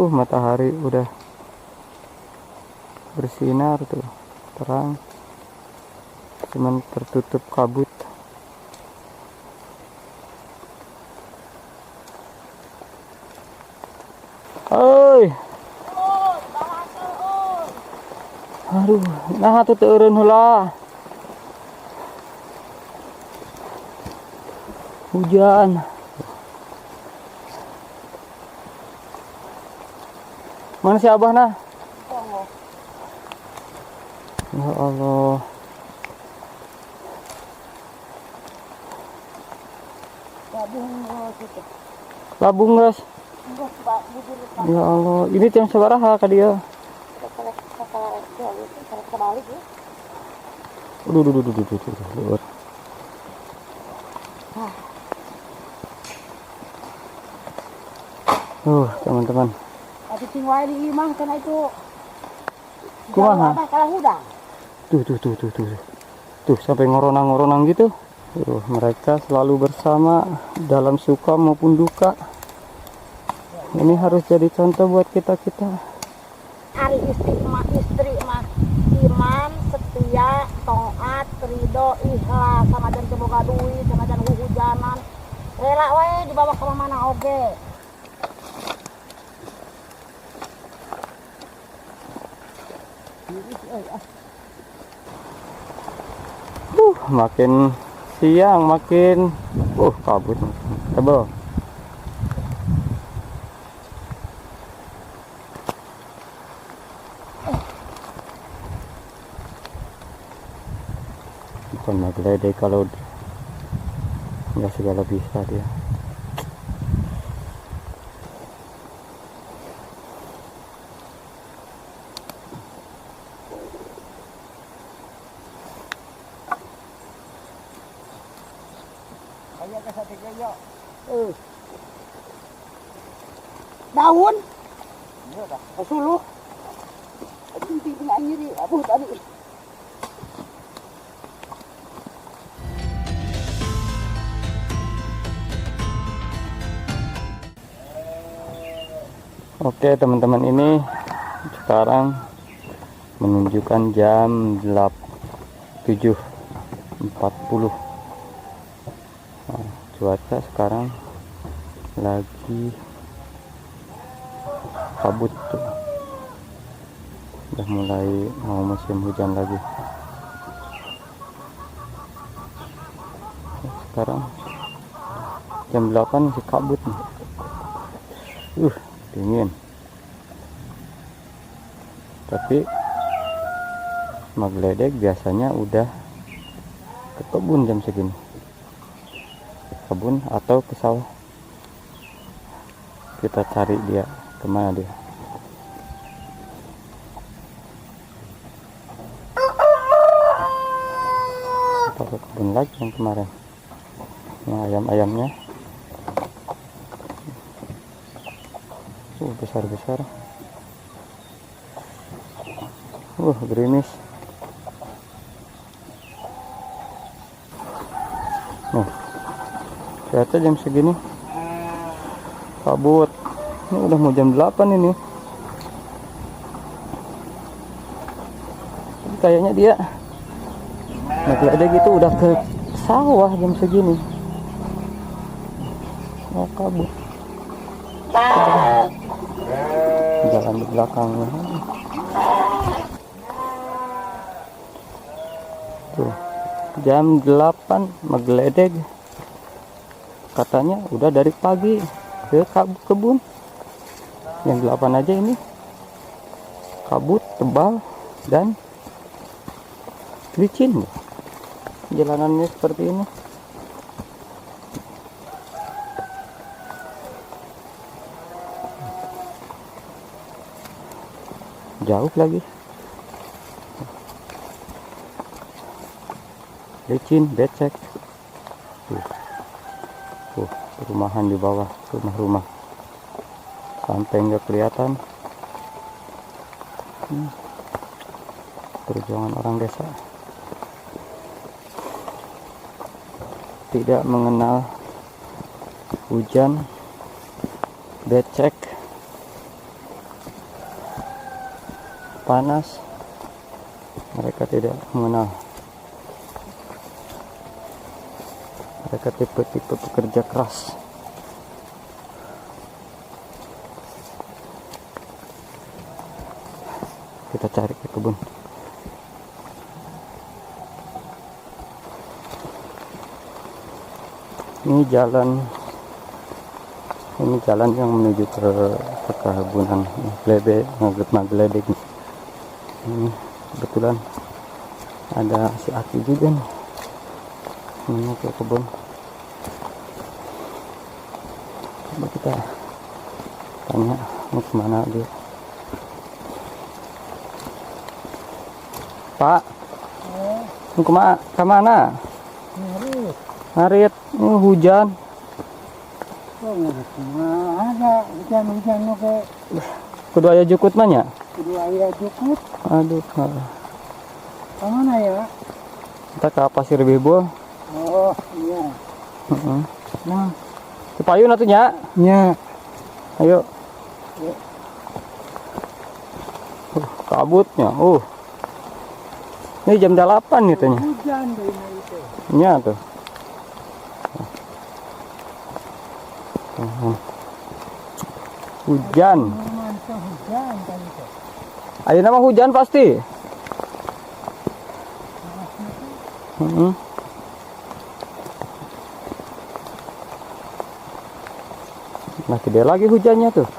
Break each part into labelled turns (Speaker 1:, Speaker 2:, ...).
Speaker 1: Matahari udah bersinar tuh, terang. Cuman tertutup kabut. Oi. Aduh, nah tuh teu eureun heula. Hujan. Mana si Abah nah? Ya Allah. Labung guys. Ya Allah, ini jam sabaraha ka dieu? Aduh, aduh, aduh, aduh, aduh, aduh, aduh. Teman-teman.
Speaker 2: Atuh cing wae di imah kana itu.
Speaker 1: Kumaha?
Speaker 2: Abah kalah hudang.
Speaker 1: Tuh, tuh, tuh, tuh, tuh. Tuh, sampai ngoronang-ngoronang gitu. Tuh, mereka selalu bersama dalam suka maupun duka. Ini harus jadi contoh buat kita-kita.
Speaker 2: Ari istri mah iman, setia, taat, ridho, ikhlas, sanajan teu boga duit, sanajan huhujanan. Rela wae dibawa ke mana oge.
Speaker 1: Makin siang makin kabut tebal. Bukan magledek kalau nggak segala bisa dia.
Speaker 2: Daun. Suluh. Penting nyiri abuh tadi.
Speaker 1: Oke teman-teman, ini sekarang menunjukkan jam 7.40. Nah, cuaca sekarang lagi kabut tuh, udah mulai mau musim hujan lagi. Sekarang jam 8 masih kabut nih. Dingin. Tapi Magledek biasanya udah ke kebun jam segini, ke kebun atau ke sawah. Kita cari dia kemana dia. Atau ke kebun lagi yang kemarin. Ini ayam-ayamnya besar-besar. Gerimis. Nih, cuaca jam segini kabut. Ini udah mau jam 8 ini. Tapi kayaknya dia ada gitu udah ke sawah jam segini. Oh, kabut. Jalan di belakangnya. Tuh, jam 8 Magledek. Katanya udah dari pagi ke kebun. Jam 8 aja ini kabut tebal dan licin. Jalanannya seperti ini. Jauh lagi. Licin, becek. Tuh. Tuh, perumahan di bawah, rumah-rumah. Sampai nggak kelihatan. Perjuangan orang desa. Tidak mengenal hujan, becek. Panas, mereka tidak mengenal. Mereka tipe-tipe pekerja keras. Kita cari ke kebun. Ini jalan yang menuju ke perkebunan Glebe, Magledek. Ini kebetulan ada si Aki juga nih. Ini ke kebun. Coba kita tanya mau kemana dia. Pak, mau kemana? Kemana?
Speaker 3: Ngarit.
Speaker 1: Ngarit, ini hujan.
Speaker 3: Oh, ngarit kumaha hujan-hujan oge.
Speaker 1: Kudu aya jukut mah nya?
Speaker 3: Kudu aya jukut.
Speaker 1: Aduh, heeh.
Speaker 3: Ka mana ya?
Speaker 1: Kita ke Pasir Bebo.
Speaker 3: Oh, iya.
Speaker 1: Heeh.
Speaker 3: Nah,
Speaker 1: Teu payun atuh nya.
Speaker 3: Nya.
Speaker 1: Ayo. Kabutnya. Ini jam 8 gitu nya.
Speaker 3: Hujan deui na itu.
Speaker 1: Nya tuh. Tuh. Hujan.
Speaker 3: Mantap hujan tadi teh.
Speaker 1: Ayeuna mah hujan pasti. Heeh. Nah, gede lagi hujannya tuh.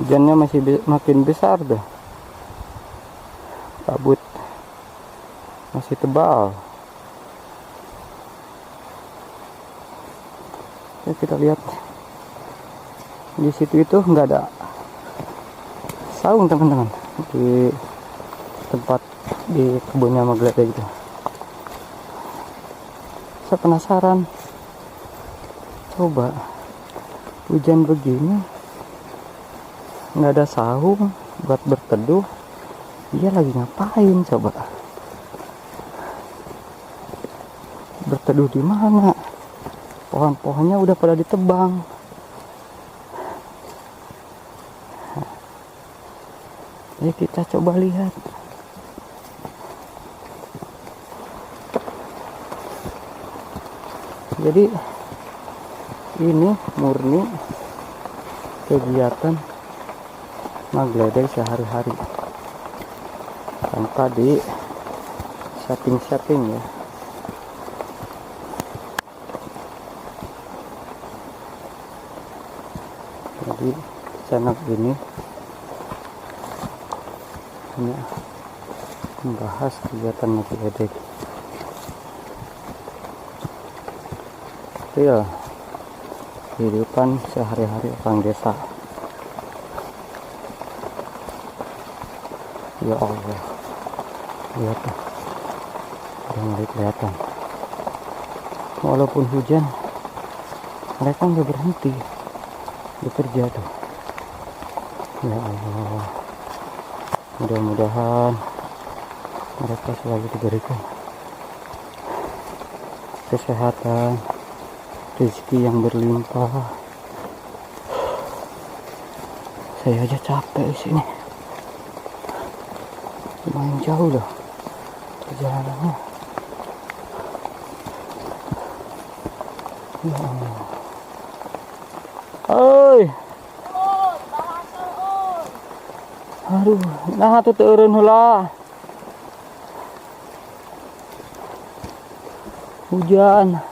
Speaker 1: Hujannya masih makin besar tuh. Kabut masih tebal. Oke, kita lihat di situ itu nggak ada saung, teman-teman, di tempat di kebunnya Magledek gitu. Saya penasaran, coba hujan begini nggak ada saung buat berteduh, dia lagi ngapain coba? Berteduh di mana? Pohon-pohonnya udah pada ditebang. Ya, kita coba lihat. Jadi ini murni kegiatan Magledek sehari-hari tanpa di setting-setting ya. Jadi channel ini hanya membahas kegiatan Magledek real kehidupan sehari-hari orang desa. Ya Allah, lihat tuh, udah mulai kelihatan. Walaupun hujan, mereka nggak berhenti bekerja tuh. Ya Allah, mudah-mudahan mereka selalu diberikan kesehatan, rezeki yang berlimpah. Saya aja capek di sini. Lumayan jauh loh perjalanannya. Ya Allah. Oi. Aduh, nah tuh teu eureun heula. Hujan.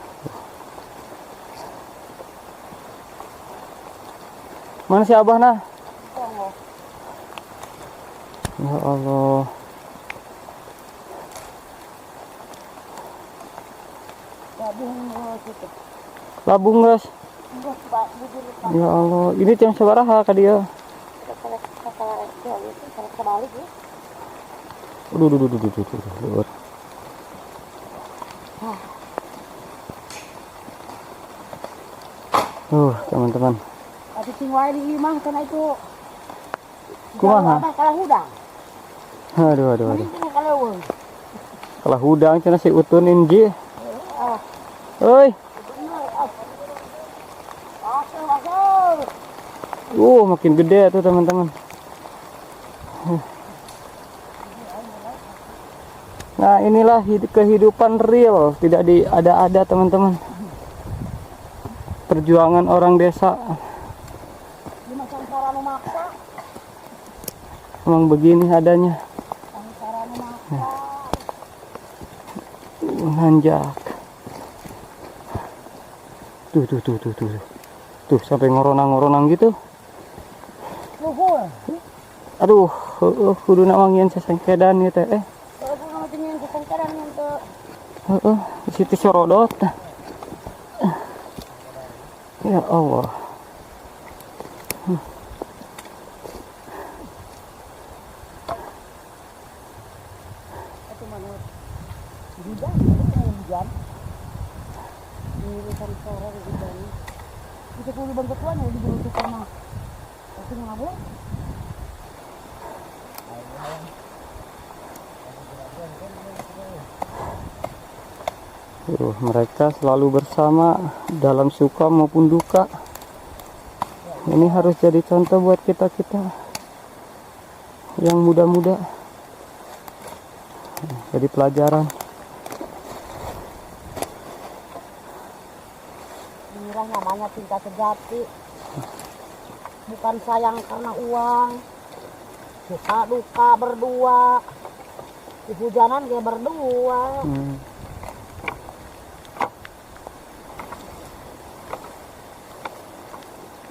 Speaker 1: Mana si Abah nah? Ya Allah.
Speaker 2: Labung gitu.
Speaker 1: Labung guys.
Speaker 2: Geus Pak, bujur.
Speaker 1: Ya Allah, ini jam sabaraha ka dieu?
Speaker 2: Kebalik ya.
Speaker 1: Aduh, aduh, aduh, aduh, aduh, aduh, aduh. Teman-teman.
Speaker 2: Atuh cing wae di imah kana itu.
Speaker 1: Kumaha?
Speaker 2: Abah kalah hudang.
Speaker 1: Aduh, aduh, aduh.
Speaker 2: Mending cenah kaleuweung.
Speaker 1: Kalah hudang cenah si Utun inji.
Speaker 2: Ah,
Speaker 1: Oi,
Speaker 2: bener ah.
Speaker 1: Makin gede tuh, teman-teman. Nah, inilah kehidupan real, tidak di ada-ada, teman-teman. Perjuangan orang desa
Speaker 2: Di sangsara nu maksa,
Speaker 1: memang begini adanya.
Speaker 2: Sangsara nu maksa.
Speaker 1: Nanjak. Tuh, tuh, tuh, tuh, tuh. Tuh, sampai ngoronang-ngoronang gitu.
Speaker 2: Luhur.
Speaker 1: Aduh, kudu manggihan sesengkedan ya teh.
Speaker 2: Kalau kudu mah tinggal sesengkedan untuk
Speaker 1: Heeh, di situ sorodot. Ya Allah.
Speaker 2: Itu mana hujan, itu hujan. Di sangsara hujan. Itu kudu bentukan ya di bentuk mah. Tapi ngabur.
Speaker 1: Tuh, mereka selalu bersama dalam suka maupun duka. Ini harus jadi contoh buat kita-kita yang muda-muda. Jadi pelajaran.
Speaker 2: Inilah namanya cinta sejati. Bukan sayang karena uang. Suka duka berdua. Di hujanan kayak berdua.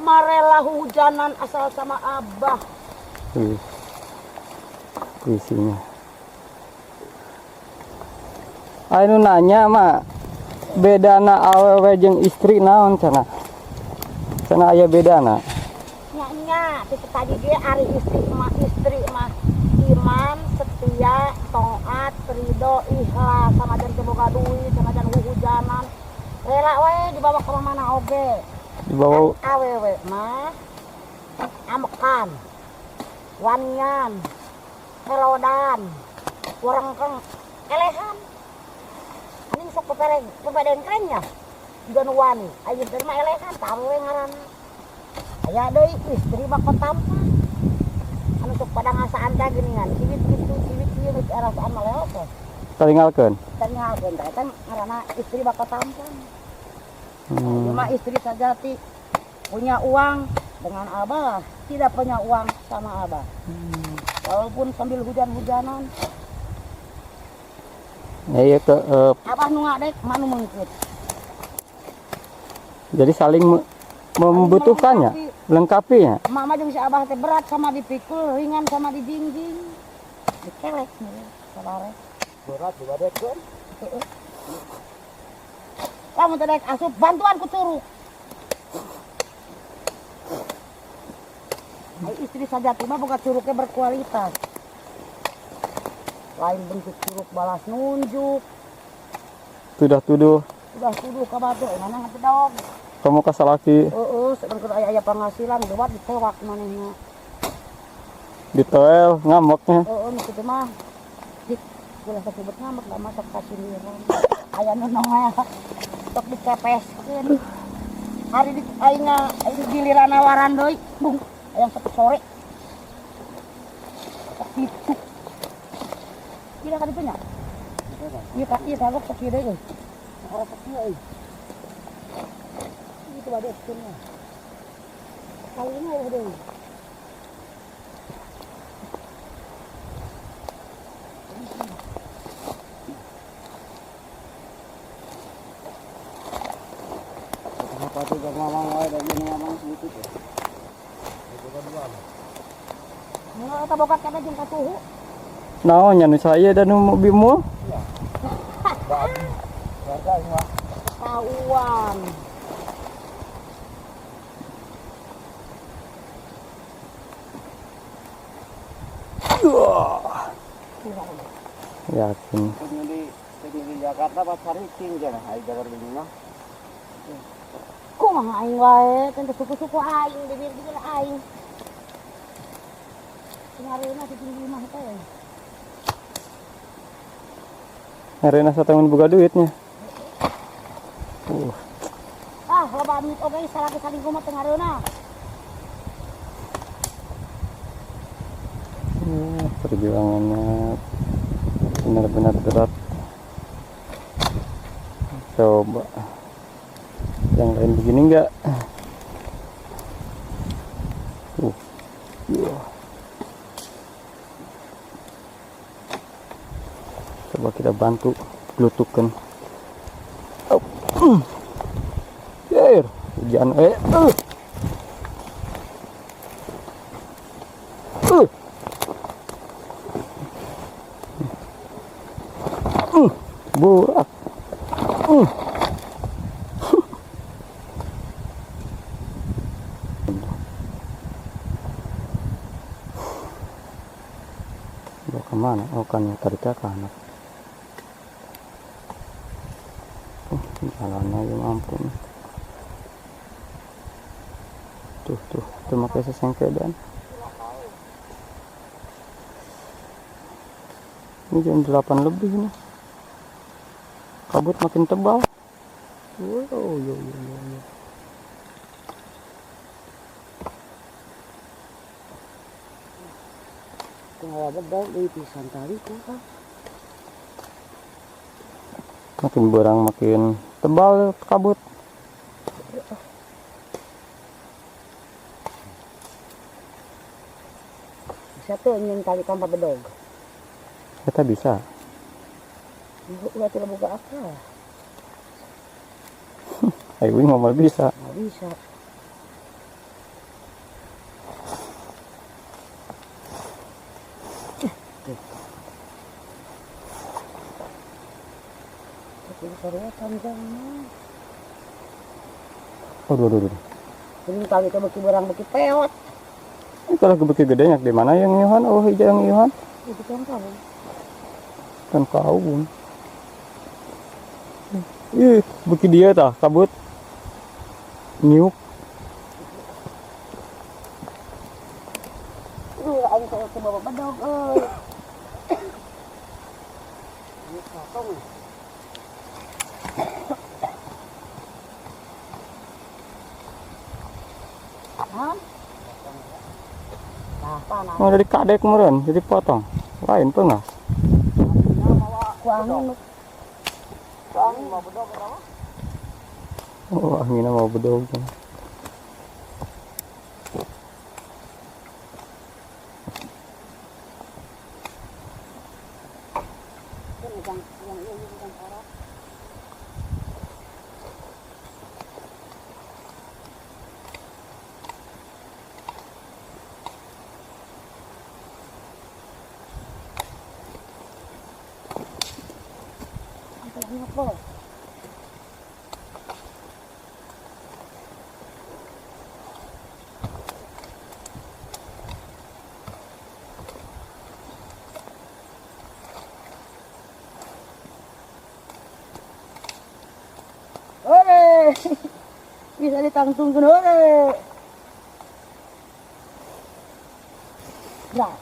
Speaker 2: Marela hujanan asal sama abah.
Speaker 1: Wih. Puisinya. Anu nanya mah bedana awewe jeung istri naon cenah? Cenah aya bedana?
Speaker 2: Nya nya, tipe tadi dia ari istri mah iman, setia, taat, ridho, ikhlas, sama jan boga duit, sama jan hujanan. Rela wae dibawa ke mana oge.
Speaker 1: Dibawa.
Speaker 2: Awewe mah amekan, wanian, kelodan, warengkeng, elehan. Anjing sok pepereng, pepeden kerennya. Juga nu wani, aya teh mah elehan, tah awewe ngaranna. Aya deui istri mah tampan. Anu sok pada ngasaan teh geuningan, ciwit kitu, ciwit kieu geus arasaan mah leos we.
Speaker 1: Tinggalkeun.
Speaker 2: Tinggalkeun teh eta ngaranna istri bakal tampan. Cuma istri sejati punya uang dengan abah, tidak punya uang sama abah. Walaupun sambil hujan-hujanan,
Speaker 1: Ya, iya ke
Speaker 2: abah nu ngadek, manu meungkeut.
Speaker 1: Jadi saling membutuhkannya, melengkapi ya.
Speaker 2: Mama jeung si abah teh berat sama dipikul, ringan sama dijingjing. Dikelek nih, sabare.
Speaker 3: Berat dibadekeun.
Speaker 2: Heeh. Lamun teh daek asup bantuan ku curug. Ai istri sejati mah boga curugnya berkualitas. Lain bentuk curug balas nunjuk.
Speaker 1: Sudah tuduh.
Speaker 2: Sudah tuduh ka batur, mana ngepedog.
Speaker 1: Kamu ka salaki.
Speaker 2: Heeh, sedang kudu aya-aya penghasilan lewat ditewak manehna.
Speaker 1: Ditoel ngamuknya.
Speaker 2: Heeh, nu kitu mah. Dik, ulah kasebut ngamuk da mah sok kasindiran. Aya nu nongol sok dikepeskeun. Hari di aing aing giliran nawaran deui, bung, aya sok sore. Sok kitu. Tidak ka ditu nya? Iya kak, iya kagok sok kieu deui euy. Ora sok kieu euy. Itu bade cenah. Kali ini eueuh deui.
Speaker 3: Kenapa tuh gak ngomong wae dari ngomong sedikit ya? Itu kan dua.
Speaker 2: Mun eta boga keneh jeung kasuhu.
Speaker 1: Naon nya nu saya dan nu bimu?
Speaker 3: Keluarga ini mah.
Speaker 2: Ketahuan.
Speaker 1: Wah. Yakin.
Speaker 3: Di Jakarta pas hari king jangan hai jabar bini mah.
Speaker 2: Kumaha aing wae, kan suku-suku aing, bibir-bibir aing. Ngareuna si tinggi mah teh.
Speaker 1: Ngareuna satemun boga duitnya.
Speaker 2: Ah, loba duit oge salaki salingkuh mah teu ngareuna.
Speaker 1: Perjuangannya benar-benar berat. Coba yang lain begini enggak? Coba kita bantu glutukan. Oh. Hujan. Burak. Bawa kemana? Oh kan tariknya ke anak. Jalannya ya ampun. Tuh tuh, itu pakai sesengkedan. Ini jam 8 lebih nih. Kabut makin tebal. Wow, yo yo yo yo. Makin berang makin tebal kabut.
Speaker 2: Bisa tuh ingin tali tanpa bedog.
Speaker 1: Kita bisa.
Speaker 2: Udah tidak buka akal.
Speaker 1: Ayo ngomong bisa.
Speaker 2: Nggak bisa.
Speaker 1: Aduh, aduh, aduh.
Speaker 2: Ini tali itu beki berang beki peot.
Speaker 1: Ini kalau beki gedenya di mana yang Yohan? Oh, hijau yang Yohan.
Speaker 2: Itu kan kamu.
Speaker 1: Kan kau. Ih, beki dia tah kabut. Niuk.
Speaker 2: Aduh, aing saya ke bawa bedog euy. Ini potong.
Speaker 1: Oh, dari kadek kemarin, jadi potong. Lain pengas. Oh, anginnya mau bedog.
Speaker 2: Ore, bisa ditangtungkeun ore. Nah.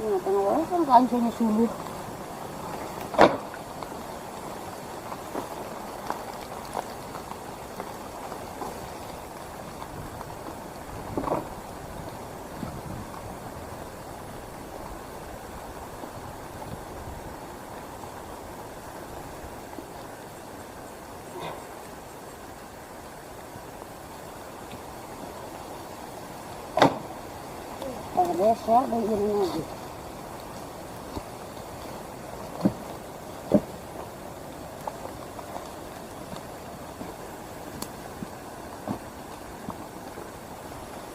Speaker 2: Tengah-tengah wae kan kancanya suluh. Geser dari ini lagi.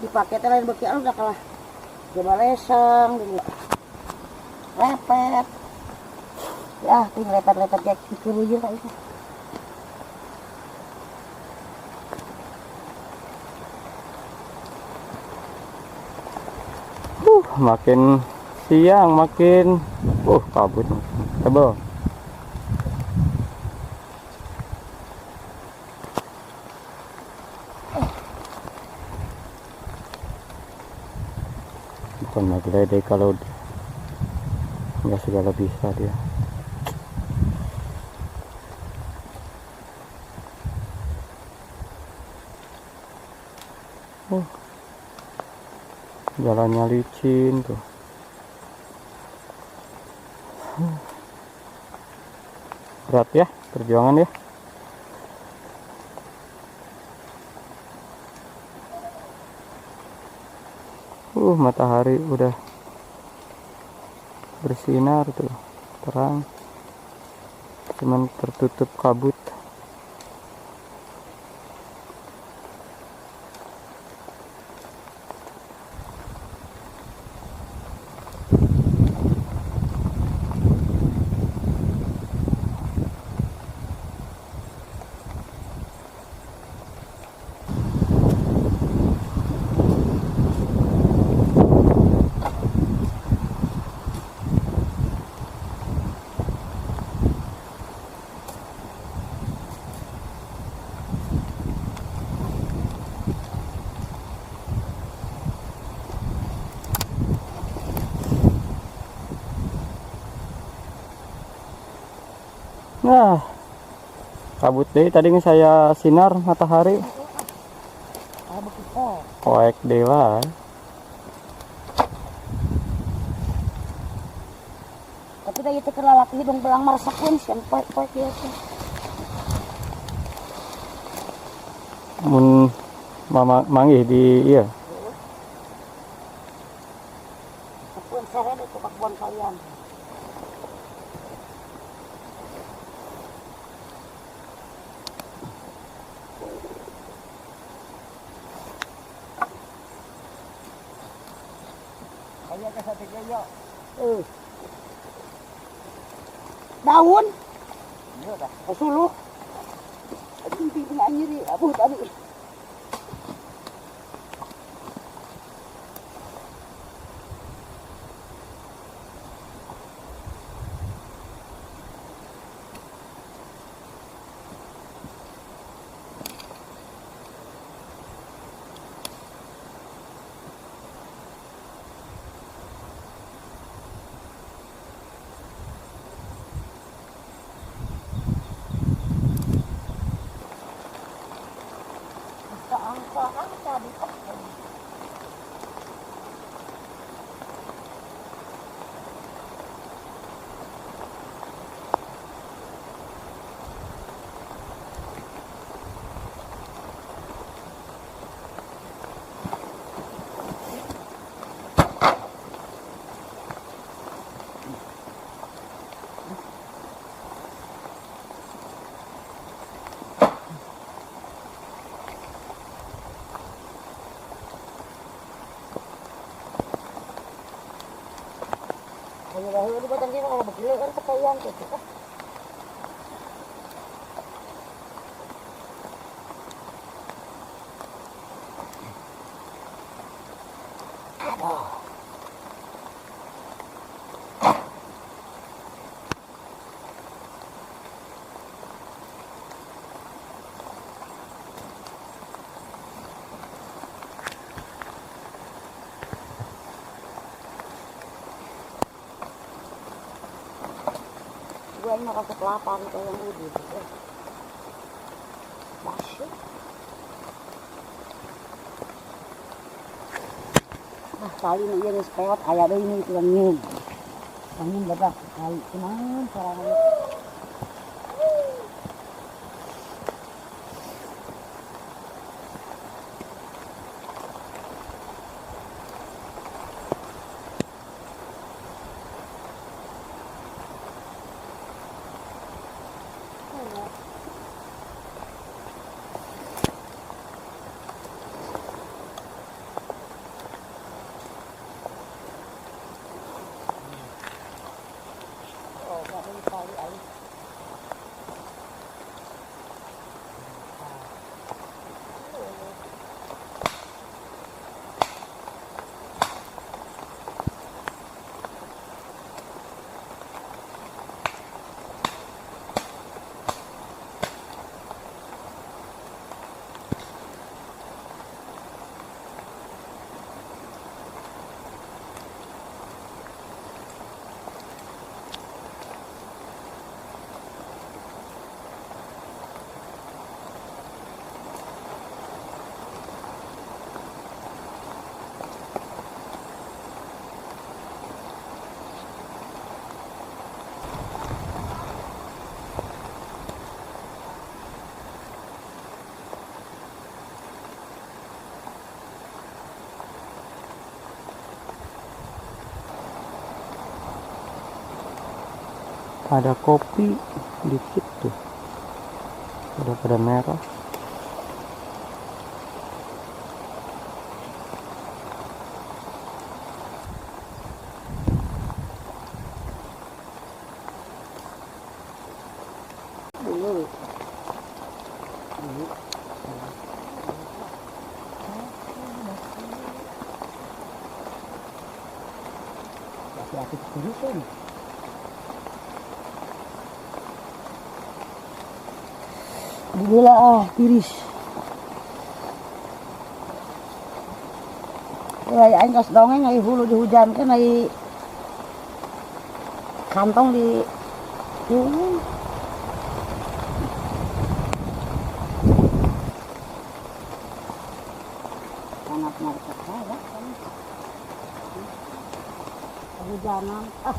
Speaker 2: Dipakai teh lain beki udah kalah. Coba leseng, lepet. Ya, ting lepet-lepet kayak gitu aja kayak itu.
Speaker 1: Makin siang makin kabut tebal. Bukan lagi ledek kalau nggak segala bisa dia. Jalannya licin tuh. Berat ya perjuangan ya. Matahari udah bersinar tuh, terang. Cuman tertutup kabut. Nah, kabut deh tadi saya sinar matahari. Poek dewa.
Speaker 2: Tapi tadi itu kelalaki hidung belang meresapun siang poek-poek biasa.
Speaker 1: Mun mama manggih di iya.
Speaker 2: Kebun saya itu kebun kalian. Daun, suluh, nyiri, abuh tadi. aing mah kasep lapar teh yang udud. Baseuh. Ah, kali nu ieu geus peot aya deui nu tukang nyieun. Tukang nyieun babak kali kumaha carana.
Speaker 1: Ada kopi dikit tuh, udah pada merah.
Speaker 2: Hati-hati keterusan. Gila ah, tiris. Wah, aing geus dongeng ai hulu dihujankeun ai kantong di ieu. Anak mereka kaya kan. Kehujanan. Ah.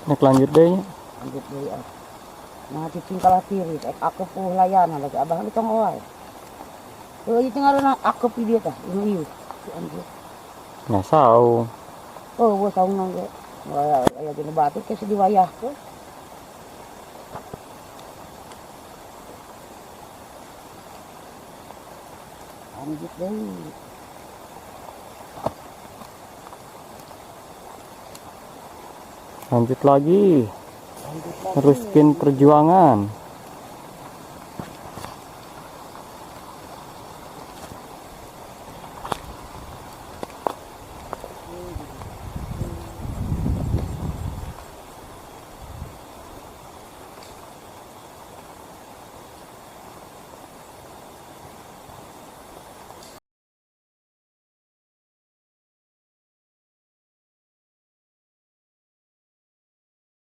Speaker 1: Nek lanjut deh.
Speaker 2: Lanjut deh. Nah, cicing kalah tiris, aku puh layanan lagi abah lu tong wae. Heuh, ieu ngaranna aku pi dieu tah, ieu ieu. Si anjir.
Speaker 1: Nya saung.
Speaker 2: Oh, gua saung nang ge. Wah, aya jeung batu ke diwayahkeun. Lanjut deui.
Speaker 1: Lanjut lagi.
Speaker 2: Lanjut lagi.
Speaker 1: Teruskin perjuangan.